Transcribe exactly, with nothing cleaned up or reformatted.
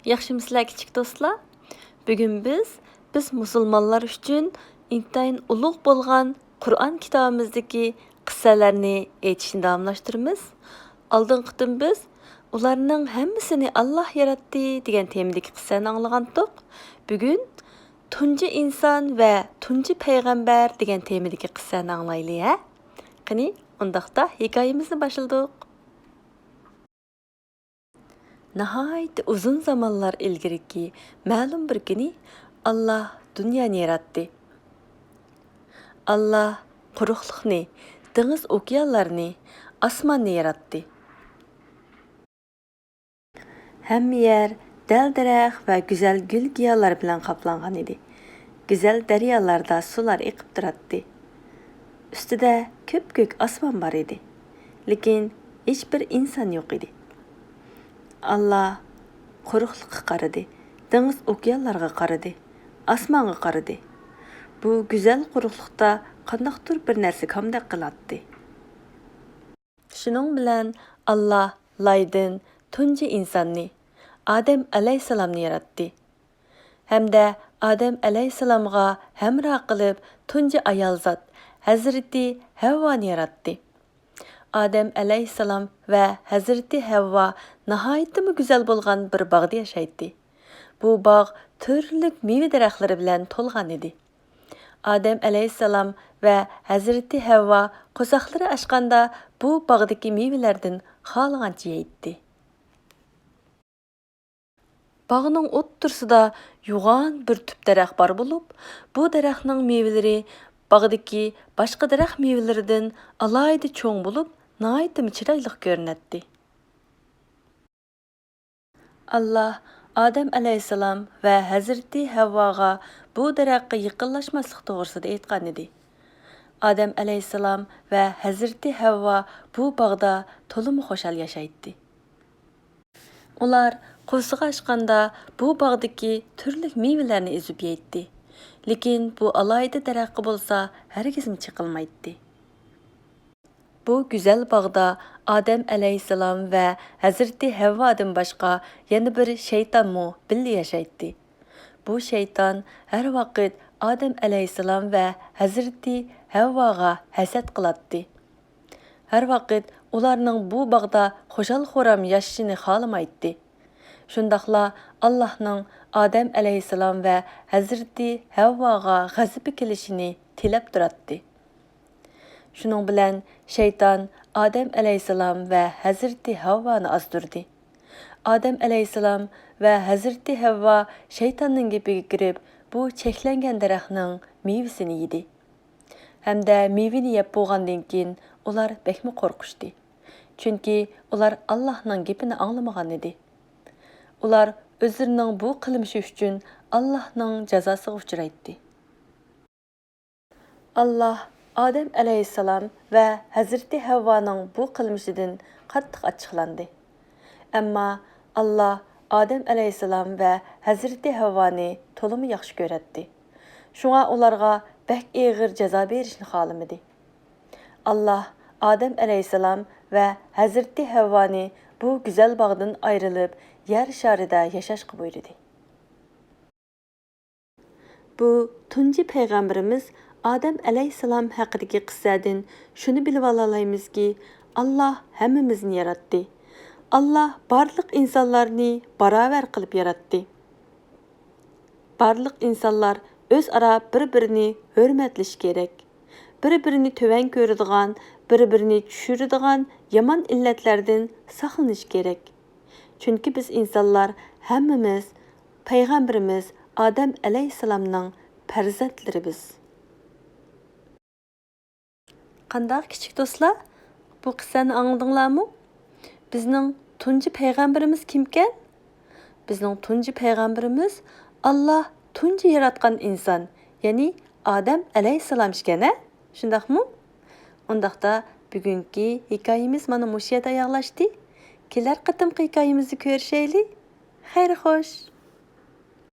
ياخشىمۇسىلەر كىچىك دوستلار؟ بۈگۈن بىز، بىز مۇسۇلمانلار ئۈچۈن ئىنتايىن ئۇلۇغ بولغان قۇرئان كىتابىمىزدىكى قىسسەلەرنى ئېيتىشنى داۋاملاشتۇرىمىز. ئالدىنقى قېتىم بىز «ئۇلارنىڭ ھەممىسىنى ئاللاھ ياراتتى» دېگەن تېمىدىكى قىسسەنى ئاڭلىغانتۇق. بۈگۈن «تۇنجى ئىنسان ۋە تۇنجى پەيغەمبەر» دېگەن تېمىدىكى قىسسەنى ئاڭلايلى ھە. قېنى، ئۇنداقتا ھېكايىمىزنى باشلىدۇق. ناھايىتى ئۇزۇن زامانلار ئىلگىرىكى مەلۇم بىر كۈنى ئاللاھ دۇنيانى ياراتتى. ئاللاھ قۇرۇقلۇقنى، دېڭىز ئوكيانلارنى، ئاسماننى ياراتتى. ھەممە يەر دەل-دەرەخ ۋە گۈزەل گۈل-گىياھلار بىلەن قاپلانغان ئىدى. گۈزەل دەريالاردا سۇلار ئېقىپ تۇراتتى. ئۈستىدە كۆپكۆك ئاسمان بار ئىدى. لېكىن ھېچبىر ئىنسان يوق ئىدى. ئاللاھ قۇرۇقلۇققا قارىدى، دېڭىز ئوكيانلارغا قارىدى، ئاسمانغا قارىدى. بۇ گۈزەل قۇرۇقلۇقتا قانداقتۇر بىر نەرسە كامدەك قىلاتتى. شۇنىڭ بىلەن ئاللاھ لايدىن تۇنجى ئىنساننى، ئادەم ئەلەيھىسسالامنى ياراتتى. ھەمدە ئادەم ئەلەيھىسسالامغا ھەمراھ قىلىپ تۇنجى ئايالزات ھەزرىتى ھەۋۋانى ياراتتى. ئادەم ئەلەيھىسسالام ۋە ھەزرىتى ھەۋۋا ناھايىتىمۇ گۈزەل بولغان بىر باغدا ياشايتتى. بۇ باغ تۈرلۈك مېۋە دەرەخلىرى بىلەن تولغان ئىدى. ئادەم ئەلەيھىسسالام ۋە ھەزرىتى ھەۋۋا قورساقلىرى ئاچقاندا، بۇ باغدىكى مېۋىلەردىن خالىغانچە يەيتتى. باغنىڭ ئوتتۇرىسىدا يوغان بىر تۈپ دەرەخ بار بولۇپ، بۇ دەرەخنىڭ مېۋىلىرى باغدىكى باشقا دەرەخ مېۋىلىرىدىن ئالاھىدە چوڭ بولۇپ، ناھايىتىمۇ چىرايلىق كۆرۈنەتتى. ئاللاھ ئادەم ئەلەيھىسسالام ۋە ھەزرىتى ھەۋۋاغا بۇ دەرەخكە يېقىنلاشماسلىق توغرىسىدا ئېيتقانىدى. ئادەم ئەلەيھىسسالام ۋە ھەزرىتى ھەۋۋا بۇ باغدا تولىمۇ خۇشال ياشايتتى. ئۇلار قورسىقى ئاچقاندا بۇ باغدىكى تۈرلۈك مېۋىلەرنى ئۈزۈپ يەيتتى. لېكىن بۇ ئالاھىدە دەرەخكە بولسا ھەرگىزمۇ چېقىلمايتتى. بۇ گۈزەل باغدا ئادەم ئەلەيھىسسالام ۋە ھەزرىتى ھەۋۋادىن باشقا يەنە بىر شەيتانمۇ بىللە ياشايتتى. بۇ شەيتان ھەر ۋاقىت ئادەم ئەلەيھىسسالام ۋە ھەزرىتى ھەۋۋاغا ھەسەت قىلاتتى. ھەر ۋاقىت ئۇلارنىڭ بۇ باغدا خۇشال-خۇرام ياشىشىنى خالىمايتتى. شۇنداقلا ئاللاھنىڭ ئادەم ئەلەيھىسسالام ۋە ھەزرىتى ھەۋۋاغا غەزىپى كېلىشىنى تىلەپ تۇراتتى. شۇنىڭ بىلەن شەيتان ئادەم ئەلەيھىسسالام ۋە ھەزرىتى ھەۋۋانى ئازدۇردى. ئادەم ئەلەيھىسسالام ۋە ھەزرىتى ھەۋۋا شەيتاننىڭ گېپىگە كىرىپ، بۇ چەكلەنگەن دەرەخنىڭ مېۋىسىنى يېدى. ھەمدە مېۋىنى يەپ بولغاندىن كېيىن، ئۇلار بەكمۇ قورقۇشتى. چۈنكى ئۇلار ئاللاھنىڭ گېپىنى ئاڭلىمىغان ئىدى. ئۇلار ئۆزلىرىنىڭ بۇ قىلمىشى ئۈچۈن ئاللاھنىڭ جازاسىغا ئۇچرايتتى. ئاللاھ ئادەم ئەلەيھىسسالام ۋە ھەزرىتى ھەۋۋانىڭ بۇ قىلمىشىدىن قاتتىق ئاچچىقلاندى. ئەمما ئاللاھ ئادەم ئەلەيھىسسالام ۋە ھەزرىتى ھەۋۋانى تولىمۇ ياخشى كۆرەتتى. شۇڭا ئۇلارغا بەك ئېغىر جازا بېرىشنى خالىمىدى. ئاللاھ ئادەم ئەلەيھىسسالام ۋە ھەزرىتى ھەۋۋانى بۇ گۈزەل باغدىن ئايرىلىپ، يەر شارىدا ياشاشقا بۇيرۇدى. بۇ تۇنجى پەيغەمبىرىمىز ئادەم ئەلەيھىسسالام ھەققىدىكى قىسسەدىن شۇنى بىلىۋالالايمىزكى، ئاللاھ ھەممىمىزنى ياراتتى. ئاللاھ بارلىق ئىنسانلارنى باراۋەر قىلىپ ياراتتى. بارلىق ئىنسانلار ئۆزئارا بىر-بىرىنى ھۆرمەتلىشى كېرەك. بىر-بىرىنى تۆۋەن كۆرىدىغان، بىر-بىرىنى چۈشۈرىدىغان يامان ئىللەتلەردىن ساقلىنىشى كېرەك. چۈنكى بىز ئىنسانلار ھەممىمىز پەيغەمبىرىمىز ئادەم ئەلەيھىسسالامنىڭ پەرزەنتلىرىبىز. قانداق كىچىك دوستلار؟ بۇ قىسسەنى ئاڭلىدىڭلارمۇ؟ بىزنىڭ تۇنجى پەيغەمبىرىمىز كىمكەن؟ بىزنىڭ تۇنجى پەيغەمبىرىمىز ئاللاھ تۇنجى ياراتقان ئىنسان، يەنى ئادەم ئەلەيھىسسالام ئىكەن ھە؟ شۇنداقمۇ؟ ئۇنداقتا بۈگۈنكى ھېكايىمىز مانا مۇشۇ يەردە ئاياغلاشتى. كېلەر قېتىمقى ھېكايىمىزدە كۆرۈشەيلى. خەير خوش!